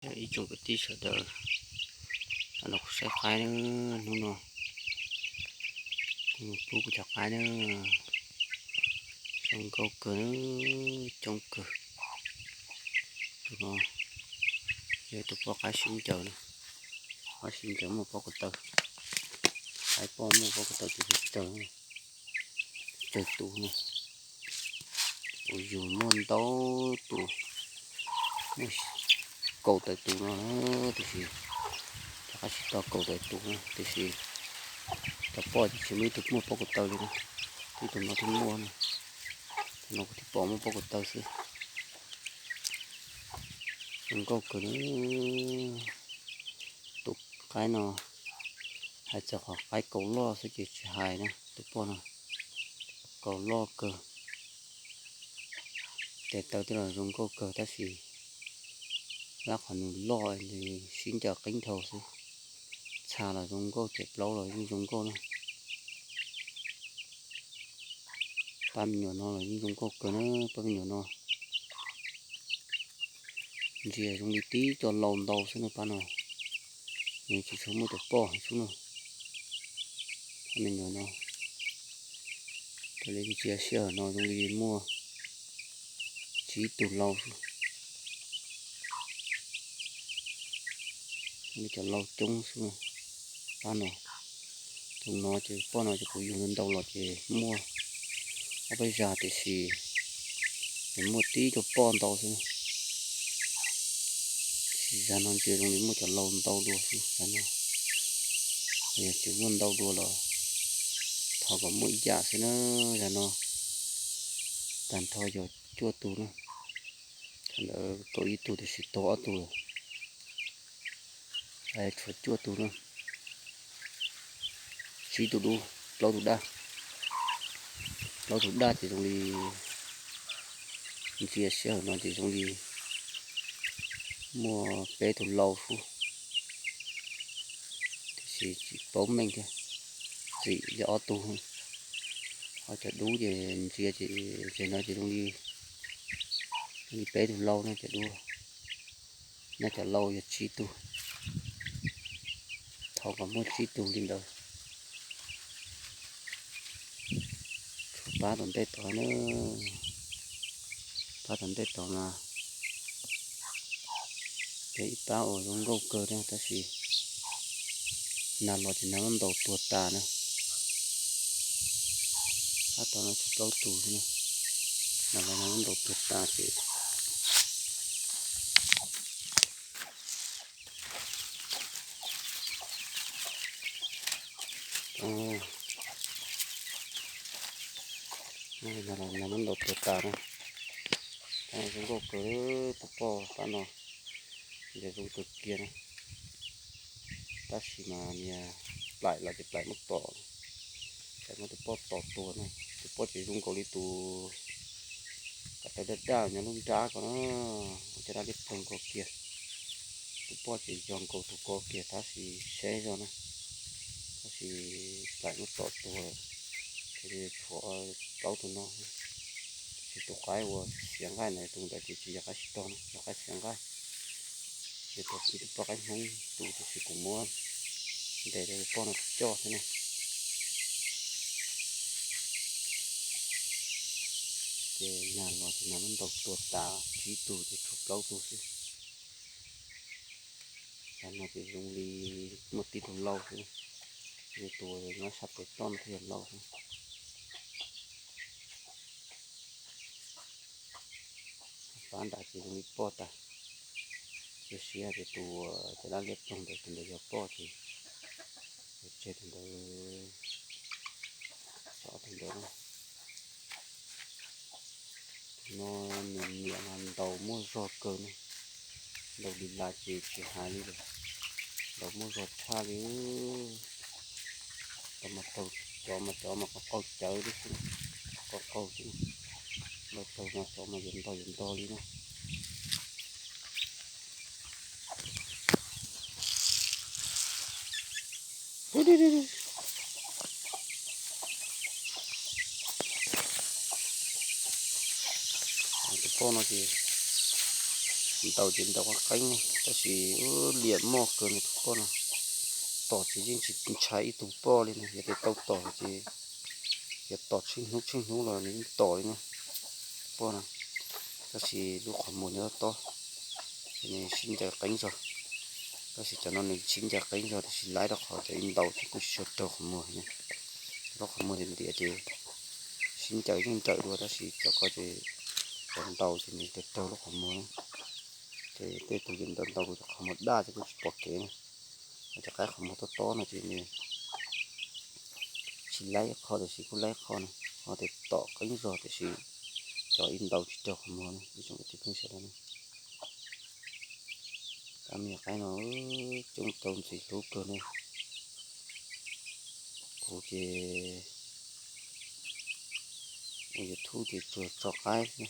Ib tsoom kwv tij sawv daws, no kuv saib qaib na, hnub no kuv mus pub kuv cov qaib na, zoo nkauj kawg na, coob kawg. Tus no yog tus poj qaib sib ncaws na, qaib sib ncaws muaj pob ko taw, qaib poj muaj pob ko taw tus tsawg, tsawg tus na. Kuv yug muaj ntau tus, muaj kaum tawm tus no na, tiam sis rov qab tsis tau kaum tawm tus na, tiam sis cov poj ces tsis muaj ib tug muaj pob ko taw li na, tib tug no thiaj muaj na. Tus no kuv thiaj pom muaj pob ko taw xwb. Zoo nkauj kawg na. Tus qaib no hais txog qhov qaib kaus loj xwb ces tsis hais na, tus poj no kaus loj kawg. Tes taw twb los zoo nkauj kawg tab sis lab qhov nws loj nws sib ncaws qeeb dhau xwb. Txha los zoo nkauj, cem plaub los yeej zoo nkauj na. Pab me nyuam no los yeej zoo nkauj kawg na, pab me nyuam no. Ntsia zoo li tib co lau ntau xwb na pab no. Nws tsis tshua muaj cov poj heev xwb na. Pab me nyuam no, raws li ntsia sij hawm no zoo li muaj tsib tug lau xwb. Muaj cov lau coob xwb na. Pab no, tus no ces poj no ces kuv yug ntau los ces muaj ob peb zag tiam sis muaj tib co poj ntau xwb. Zag no ntsia zoo li muaj cov lau ntau dua xwb zag no. Yog tsis muaj ntau dua los thov kom muaj ib yam xwb na. Zag no tag nrho yog cuaj tus na. Thaum ntawd kaum ib tug tiam sis tuag ob tug lawm. Tshuav cuaj tus na. Tsib tus dub, plaub tus daj. Plaub tus daj ces zoo li ntsia sij hawm no ces zoo li muaj peb tus lau xwb, tiam sis tsis paub meej thiab. Txim li ob tug. Ho cov dub ces ntsia ces, ces no ces zoo li, zoo li peb tus lau no cov dub. No cov lau yog tsib tug. Thov kom muaj tsib tug li ntawd. Tshuav pab tom ntej tod na. Pab tom ntej tod mas yog ib pab uas zoo nkauj kawg na tab sis nag los ces nag muab ntaus tuag tas na. Pab tod no tshuav plaub tus xwb na. Nag los nag muab ntaus tuag tas ces nag los nag muab ntaus tuag tas na. Pab no zoo nkauj kawg, tus poj pab no ntsia zoo kawg kiag na. Tab sis mas niag plaim los ces plaim muab tom, plaim muab tus poj tom tuag na. Tus poj ces zoo nkaus li tus ko taw daj daj nyob lub nrab ko na, ua caj dab liab ploog ko kiag. Tus poj ces yog nkaus tus ko kiag tab sis seb zog na, tab sis plaim muab tom tuag. Ces tshuav plaub tus no, tab sis tus qaib uas xiav nqaij ntawd tus ntawd ces tsis yog qaib sib tog na, yog qaib xiav nqaij. Ces tus, ib tug poj qaib hmoob tus, tab sis kuv muab ntes rau tus poj no coj xwb na. Ces nag los ces nag muab ntaus tuag tas tsib tug ces tshuav plaub tug xwb. Tam no ces zoo li muaj tib tug lau xwb, zoo li tus nyob sab pem toj no thiaj yog lau xwb. Pab nram ces zoo li poj tas, cia siab tias tus caj dab liab ploog ntawd tus ntawd yog poj ces tus tseg tus ntawd, xyov tus ntawd na. Tus no nws niam mas ntaus muaj zog kawg na, ntaus li las ces tsis hais li lawm, ntaus muaj zog tshaj li. Cov mas taug, cov mas cov mas qaug qaug cawv li xwb, qaug qaug xwb, ntaus taug mas cov mas yuav ntog yuav ntog li na. Tus poj no ces Ntaus ces ntaus qeeb qeeb, tab sis ub liam moj kawg no tus poj no. Tom ces yeej tsis ntshai ib tug poj li no, yog tias tau tom ces yog tom tsheej hnub tsheej hnub los nws yeej tom li na, poj no. Tab sis lub qhov muag nws tob tob, ces nws sib ncaws qeeb zog. Tab sis cov no nws sib ncaws qeeb zog tiam sis laib rau qhov cov ib ntaus ces kuj tsis tshua raug qhov muag na. Lub qhov muag ntiav ntiav ces sib ncaws yeej ncaws dua, tab sis cov ko ces cov ntaus ces nws raug raug lub qhov muag na. Ces tej tus ces ntaus ntaus qhov muag daj ces kuj tsis pom kev na. Cov qaib qhov muag tob tob no ces nws tsis laib ib qho tiam sis kuj laib ib qho na, ho tias tom qeeb zog tiam sis cov ib ntaus tsis raug qhov muag na ib tsoom kwv tij phooj ywg sawv daws na. Cov me nyuam qaib no coob tau ntxim hlub kawg ne. Kuv ces ua YouTube ces tsuas tso qaib xwb,